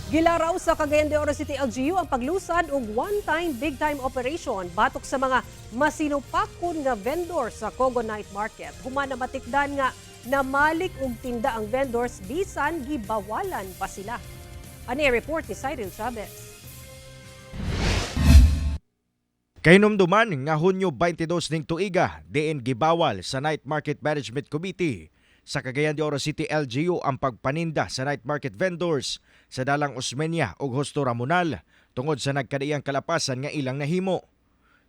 Gilaraw sa Cagayan de Oro City LGU ang paglusad og one-time big-time operation batok sa mga masinupakon nga vendor sa Cogo Night Market. Human na matikdan nga namalik og tinda ang vendors bisan gibawalan pa sila. Ani ang report ni Cyril Chavez. Kahinumduman nga Hunyo 22 ning tuiga, diin gibawal sa Night Market Management Committee sa Cagayan de Oro City LGU ang pagpaninda sa night market vendors sa Dalang Osmeña ug Justo Ramonal tungod sa nagkadaiyang kalapasan nga ilang nahimo.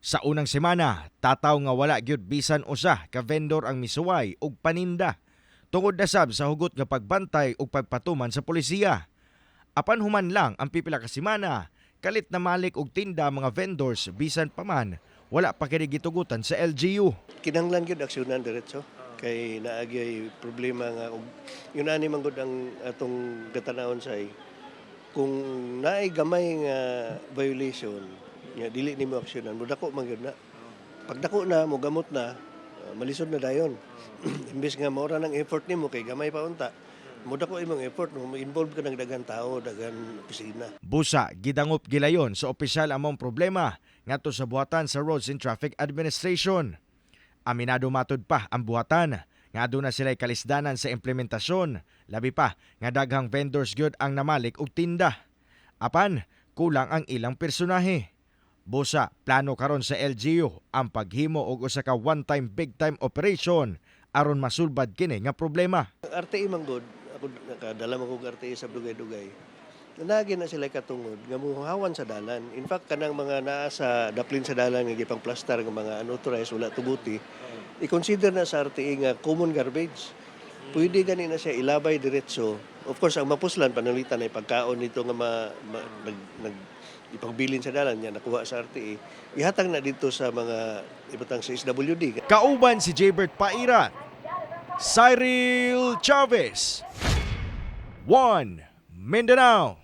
Sa unang semana, tataw nga wala gyud bisan usa ka vendor ang misuway og paninda tungod na sab sa hugot nga pagbantay ug pagpatuman sa polisiya. Apan human lang ang pipila ka semana, kalit namalik og tinda mga vendors bisan pa man wala pa kini gitugutan sa LGU. Kinahanglan gyud aksyonan diretso kay naa gyuy problema nga og yun ani man gud ang atong gatanawon sa kung naay gamay nga violation nga dili nimo aksyonan, modako man gyud na. Pagdako na, mogamot na, malisod na dayon. Imbes nga mao ra ng effort nimo kay gamay pa unta, modako imong effort mo, involve ka ng daghan tao, daghan opisina. Busa, gidangop gilayon sa opisyal ang maong problema ngadto sa buhatan sa Roads and Traffic Administration. Aminado matud pa ang buhatan nga aduna sila'y kalisdanan sa implementasyon, labi pa nga daghang vendors gyud ang namalik og tinda. Apan kulang ang ilang personahe. Busa, plano karon sa LGU ang paghimo og usa ka one-time big-time operation aron masulbad kini nga problema. Ang RTA man gud, ako nakadala man kog RTA sa dugay-dugay. Nagi na sila katungod nga muhawan sa dalan. In fact, kanang mga naa sa daplin sa dalan nga gipang plastar nga mga unauthorized, wala tuguti, i-consider na sa RTA nga common garbage. Pwede gani na siya ilabay diretso. Of course, ang mapuslan pananglitan ay pagkaon nito nga ma, nag, nag ipagbilin sa dalan niya nakuha sa RTA. Ihatag na dito sa mga ibutang sa SWD. Kauban si Jabert Pairat, Cyril Chavez, 1 Mindanao.